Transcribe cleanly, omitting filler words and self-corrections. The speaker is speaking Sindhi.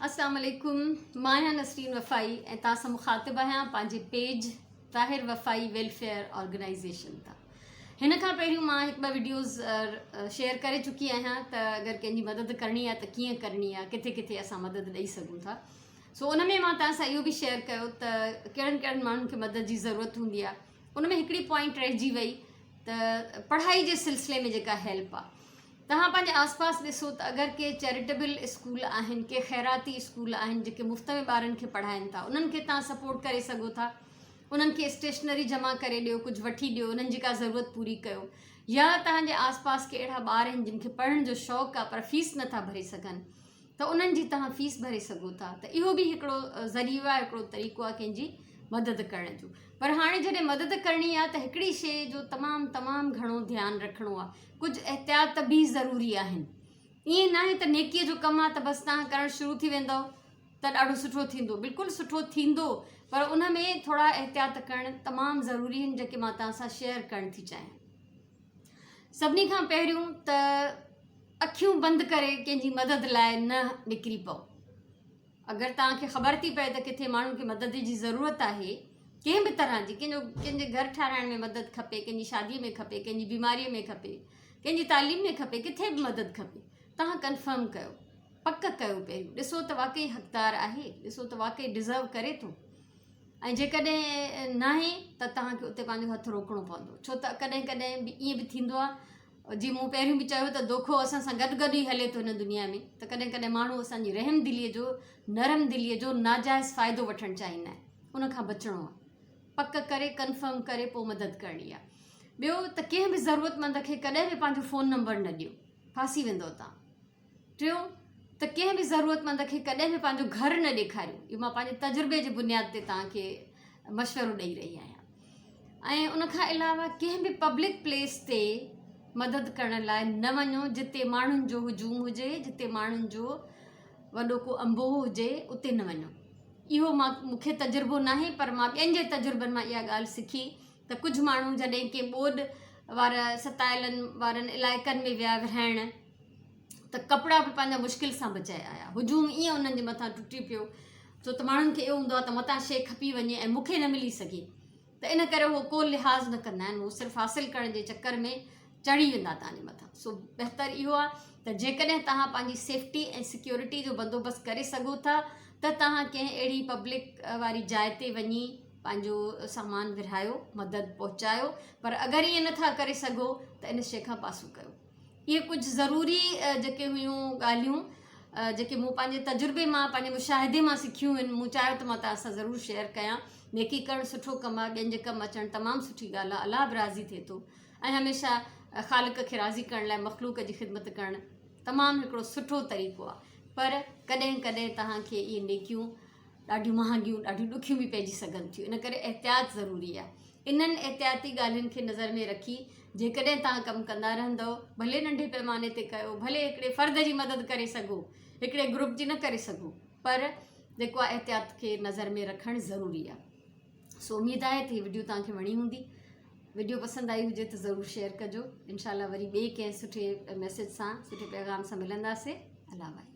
اسلام عليڪم مان آهيان نسرين وفائي ۽ توهان سان مخاطب آهيان پنهنجي پيج طاهر وفائي ويلفيئر آرگنائيزيشن تان هن کان پهريون مان هڪ ٻه وڊيوز شيئر ڪري چڪي آهيان ته اگر ڪنهن جي مدد ڪرڻي آهي ته ڪيئن ڪرڻي آهي ڪٿي ڪٿي اسان مدد ڏئي سگهون ٿا سو ان ۾ مان توهان سان اهو به شيئر ڪيو ته ڪهڙن ڪهڙن ماڻهن کي مدد جي ضرورت هوندي آهي ان ۾ هڪڙي پوائنٽ رهجي وئي ته پڙهائي جي سلسلي ۾ جيڪا هيلپ آهي توهان پنهنجي آس پاس ڏسو ته اگر ڪي چيريٽيبل اسڪول آهن، ڪي خيراتي اسڪول آهن جيڪي مفت ۾ ٻارن کي پڙهائين ٿا انهن کي توهان سپورٽ ڪري سگهو ٿا. انهن کي اسٽيشنري جمع ڪري ڏيو، ڪجهه وٺي ڏيو، انهن جي ڪا ضرورت پوري ڪيو. يا توهان جي آس پاس ڪي اهڙا ٻار آهن جن کي پڙهڻ جو شوق آهي پر فيس نٿا ڀري سگهن ته انهن جي توهان فيس ڀري سگهو ٿا ته اهو به هڪڙو ذريعو آهي هڪڙو طريقو آهي ڪنهن جي مدد ڪرڻ جو. پر هاڻي جڏهن مدد ڪرڻي آهي ته هڪڙي شيء جو تمام تمام گهڻو ڌيان رکڻو آهي. ڪجهه احتياط به ضروري آهن. ائين ناهي ته نيڪيء جو ڪم آهي ته بس توهان ڪرڻ شروع ٿي ويندؤ ته ڏاڍو سٺو ٿيندو. بلڪل سٺو ٿيندو پر ان ۾ ٿورا احتياط ڪرڻ تمام ضروري آهن جيڪي مان توهان سان شيئر ڪرڻ ٿي چاهيان. سڀني کان پهريون ته اکيون بند ڪري ڪنهن جي مدد لاء نه نڪري پئو. اگر توهان کي خبر ٿي پئي ته ڪٿي ماڻهن کي مدد جي ضرورت آهي ڪنهن به طرح جي ڪنهن جو ڪنهن جي گهر ٺهرائڻ ۾ مدد کپي ڪنهن جي شادي ۾ کپي ڪنهن جي بيماري ۾ کپي ڪنهن جي تعليم ۾ کپي ڪٿي به مدد کپي توهان ڪنفرم ڪيو پڪ ڪيو پهريون ڏسو ته واقعي حقدار آهي ڏسو ته واقعي ڊزرو ڪري ٿو ۽ جيڪڏهن ناهي ته توهان کي اتي پنهنجو هٿ روڪڻو پوندو ڇو ته ڪڏهن ڪڏهن به ائين به ٿيندو آهي جيئن مون پهريون به چيو ته دوکو اسان سان گڏ گڏ ئي هلي ٿو هن دنيا ۾ ته ڪڏهن ڪڏهن ماڻهو اسان جي رحم دليء جو نرم دليء جو ناجائز فائدو وٺڻ چاهيندا آهن ان کان بچڻو آهي پڪ ڪري ڪنفرم ڪري پوء مدد ڪرڻي آهي ٻيو ته ڪنهن به ضرورتمند کي ڪڏهن به پنهنجو فون نمبر نه ڏيو ڦاسي ويندو تان ٽيون ته ڪنهن به ضرورتمند کي ڪڏهن به پنهنجو گهر نه ڏيکاريو. اهو مان پنهنجي تجربي جي بنياد تي توهان کي مشورو ڏئي رهي آهيان. ۽ ان کان علاوه ڪنهن به پبلڪ پليس تي مدد ڪرڻ لاء نه وڃو جتي ماڻهن جو هجوم هجي، جتي ماڻهن جو وڏو ڪو انبوهه هجي اتي نه وڃو. اهو مان مون کي تجربو ناهي پر مان ٻين جي تجربن مان اها ڳالهه سکي ته ڪجهه ماڻهو جڏهن ڪنهن ٻوڏ وارا ستايلن وارن علائقن ۾ ويا ورهائڻ ته ڪپڙا به پنهنجا مشڪل سان بچائي آيا. هجوم ائين انهن جي مٿان ٽٽي پيو ڇو ته ماڻهن کي اهو هوندو آهي ته متان شيء کپي وڃي ۽ مون کي نه ملي سگهي ته ان ڪري هو ڪو لحاظ نه ڪندا آهن هو صرف حاصل ڪرڻ جي چڪر ۾ چڙهي ويندا توهان جي مٿان سو بهتر اهو آهي ته جيڪڏهن توهان پنهنجي سيفٽي ۽ سيڪيورٽي جو بندوبست ڪري سگهو ٿا ته توهان ڪنهن اهڙي پبلڪ واري جاء تي وڃي پنهنجو سامان ورهايو مدد پهچايو پر اگر ائين نٿا ڪري سگهو ته ان شيء کان پاسو ڪيو اهي ڪجهه ضروري جيڪي هيون ڳالهيون جيڪي مون پنهنجي تجربي مان پنهنجي مشاهدي مان سکيون آهن مون چاهيو ته مان توهان سان ضرور شيئر ڪيان نيڪي ڪرڻ سٺو ڪم آهي ٻين جي ڪم اچڻ تمام سٺي ڳالهه آهي الله به راضي ٿئي ٿو ۽ هميشه خالق کي راضي ڪرڻ لاء مخلوق جي خدمت ڪرڻ تمام هڪڙو سٺو طريقو آهي پر ڪڏهن ڪڏهن توهان کي اهي نيڪيون ڏاڍيون مهانگيون ڏاڍيون ڏکيون به پئجي سگهن ٿيون ان ڪري احتياط ضروري آهي انهن احتياطي ڳالهين کي نظر ۾ رکي جيڪڏهن توهان ڪم ڪندا رهندؤ، ڀلي ننڍي پئماني تي ڪيو، ڀلي هڪڙي فرد جي مدد ڪري سگهو، هڪڙي گروپ جي نه ڪري سگهو، پر جيڪو آهي احتياط کي نظر ۾ رکڻ ضروري آهي. سو اميد آهي ته هي وڊيو توهان کي وڻي هوندي. وڊيو پسند آئي هجي ته ضرور شيئر ڪجو. انشاء الله وري ٻئي ڪنهن سٺي ميسيج سان سٺي پيغام سان ملنداسي. الله واهي.